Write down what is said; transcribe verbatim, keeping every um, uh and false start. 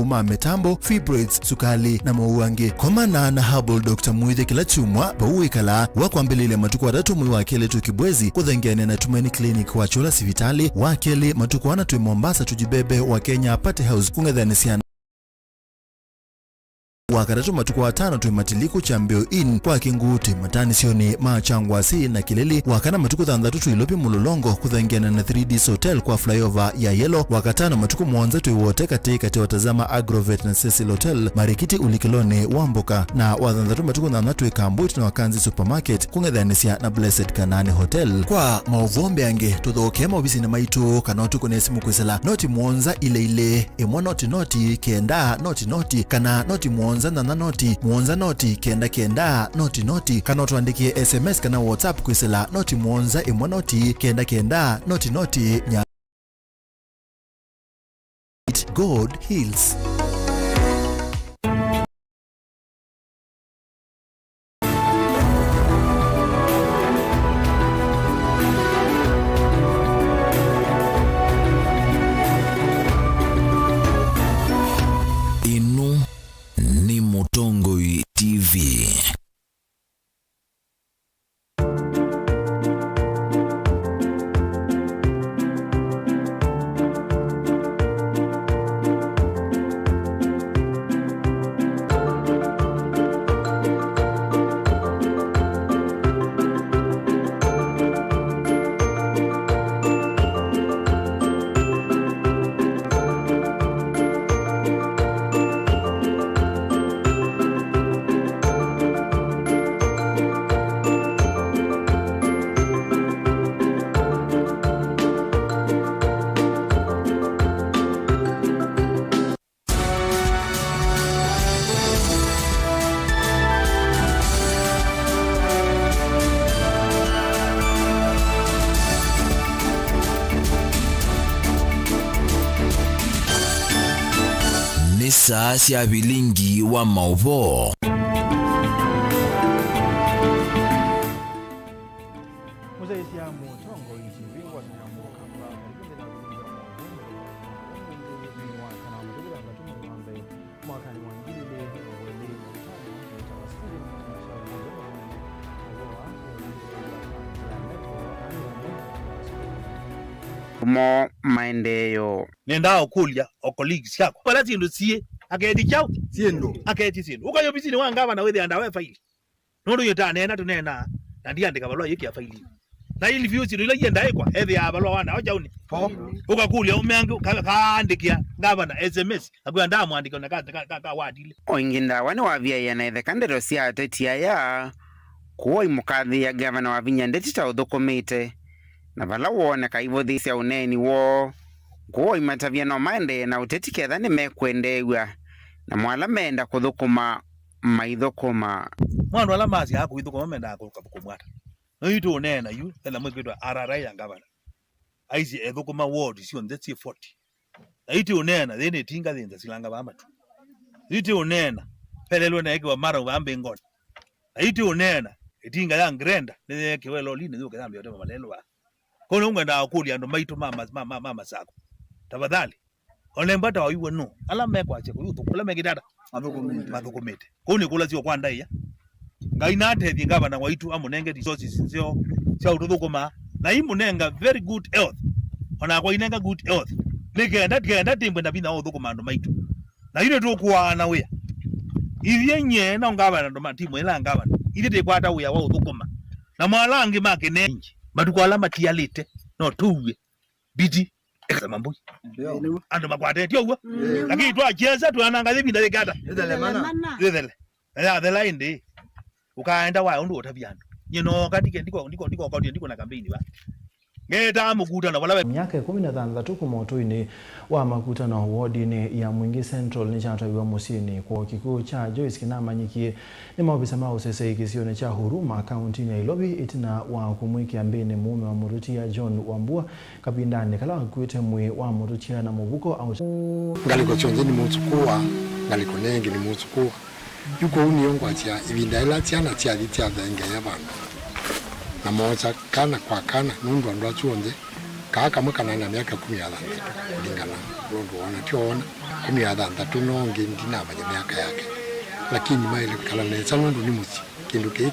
ma mĩtambo, fibroids, sukali, na mowau angĩ. Komana na Herbal Doctor Muithya kĩla kyumwa vau wĩkalaa, wa kwambĩlĩlya matukũ atatũ mwei wa kelĩ twĩ Kibwezi, kũthengeanĩa na Tumaini Clinic wa Chola sivitalĩ, wa kelĩ matukũ ana twĩ Mombasa Tujibebe wa Kenya Party House kũng'ethanĩsya, wa katatũ matukũ atano twĩ Matiliku Kyambĩo Inn kwa Kĩnguu twĩ mataanĩsyonĩ ma Changwasi na Kĩlĩlĩ, wa kana matukũ thanthatũ twĩ Ilovi Mũlolongo kũthengeana na three Ds Hotel kwa flyover ya Yellow, wa katano matukũ mũonza twĩ Wote katĩ katĩ wa Tazama Agrovet na Cecil Hotel Marikiti ũlikĩlonĩ wa Mboka, na wa thanthatũ matukũ nyanya twĩ Kambwit na Wakanzi Supermarket kũng'ethanĩsya na Blessed Kanani Hotel. Kwa maũvoo mbeange, tũthokee maovisinĩ maitũ kana ũtũkũne simũ kwĩsĩla noti mũonza ilĩ ilĩ ĩmwe noti noti kenda noti noti kana noti mũonza nyanya noti mũonza noti kenda kenda noti noti, kana ũtũandĩkĩe S M S kana WhatsApp kwĩsĩla noti mũonza ĩmwe noti kenda kenda noti noti nya. God heals. Ĩno nĩ Mũtongoi T V. Nĩ saa sya vilingi wa maũvoo. Mũsyaĩĩsya Mũtongoi T V ngwatanĩo Mũkamba, karibu nthĩnĩ wa vilingi wa maũvoo mũthenya wa kana wa matukũ thanthatũ mwei wa mbee. Mwakanĩ wa ngili ilĩ mĩongo ĩlĩ na itano, nĩtawa Stephen Mashau, ũvoo wa kũũmĩthĩlya kwa njĩra ya meko, aĩ ũmwe wa sukulu. Mo maendeeo. Nendaa ũkũlya o colleagues syakwa vala syĩndũ siĩ, aketi kyaũ? Syĩndũ. Aketi syĩndũ. Ũkaĩ ovisinĩ wa ngavana wĩthĩa ndawa e faili. Nũndũ yĩtaneena tũneenaa, na ndiandĩka valũa yĩkĩa failinĩ. Na ili vyũ syĩndũ ila iendaa ĩkwa, ethĩaa valũa wa ndawa kyaũnĩ. Po. Ũkakũlya ũme angĩ, ka-, kaandĩkĩa ngavana S M S, akwĩa ndaamũandĩkĩa na ka, ka, ka, ka wadile. O ĩngĩ ndawa nĩwaviaĩa na ĩtheka ndeto sya ateti aya, kũu aimũkathĩĩa ngavana Wavinya Ndeti ta ũthũkũmĩte, na vala wooneka aivũthĩĩsya ũneeni woo, kũu aimatavya no maendee na ũteti ketha nĩmekwendeew'a, namo ala meenda kũthũkũma maithũkũma. Mo andũ ala masyaa kũithũkũma mendaa kũka kũmwata. No yu tũũneena yu, vena mwĩkwĩtwa R R I ya ngavana. Aisye ethũkũma ward syonthe syĩ forty. Na yu tũũneena, yĩ nĩ tinga yĩ nza silanga vaa matu. Yu tũũneena, pelelwe na ĩkĩwa mara vaa mbĩngoni. Na yu tũũneena, ĩtinga ya grenda nĩyeekĩwe lolinĩ yũke yambĩa ũtema malelũ vaa. Kwoou nĩngwendaa kũkũlya andũ maitũ ma, ma, ma, ma, ma Masakũ. Tafadhali, Ole mbata waiwe nũ? Ala mekwasya kũyũthũkũ, ala mekĩte ata? Mathũkũmĩte. Mathũkũmĩte. Kũu nĩ kũla syo kwa ndaĩa. Ngai natethye ngavana waitũ amũnenge resources nzeo sya ũtũthũkũma. Na imũnenga very good health. Onakwa inenga good health. Nĩ kenda, kenda tĩmbwe na vinya wa ũthũkũma andũ maitũ. Na ithyĩ tũkũaana wĩa. Ithyĩ nyie no ngavana andũ ma timu ĩla ngavana. Ithyĩ tĩkwata wĩa wa ũthũkũma. Na mwala angĩ makene. Matukũ ala matialĩte, no tũue. Biti. Eka mambui. Ndio. Andũ makwatetio ũguo. Mm. Lakini twakyesa twananga ĩvinda yĩkata. Ĩthelemana. Ĩthele. Na yathela ĩndĩ. Ũkaenda wa ũndũ ũtavya andũ. Nyie nooka ndike, ndiko, ndiko, ndiko, ndiko, ndiko na kampeni va. Ngetaa mũkutano vala we. Myaka ĩkũmi na thanthatũ kuma ũtũinĩ wa makutano wodinĩ ya Mwingi Central nĩkyatwaiwe mũsyĩnĩ kwoo. Kĩkw'ũ kya Joyce kĩnamanyĩkie nĩ maovisa ma ũseseĩ kĩsionĩ kya Huruma, kauntinĩ ya Ilovi, ĩtina wa kũmwĩkĩa mbĩnĩ mũũme wa mũtũtia John Wambua kavindanĩ kala wakuĩte mwĩĩ wa mũtũtia na mũvuko au. Ngalĩko syonthe nĩmũsukũa, ngalĩko nengĩ nĩmũsukũa. Yu kwoou nĩyo ngwasya, ĩvinda yĩla syana syathi syathengeea vandũ, na moosa kana kwa kana, nũndũ andũ asu onthe, kaa kamwe kanaenda myaka ĩkũmi na thanthatũ kũlingana na ũndũ wona, tyo wona. Kũmi na thanthatũ no ngĩ ndinamanya myaka yake, lakini maĩle kwĩkala nesa nũndũ nĩ mũsyĩ. Kĩndũ kĩĩ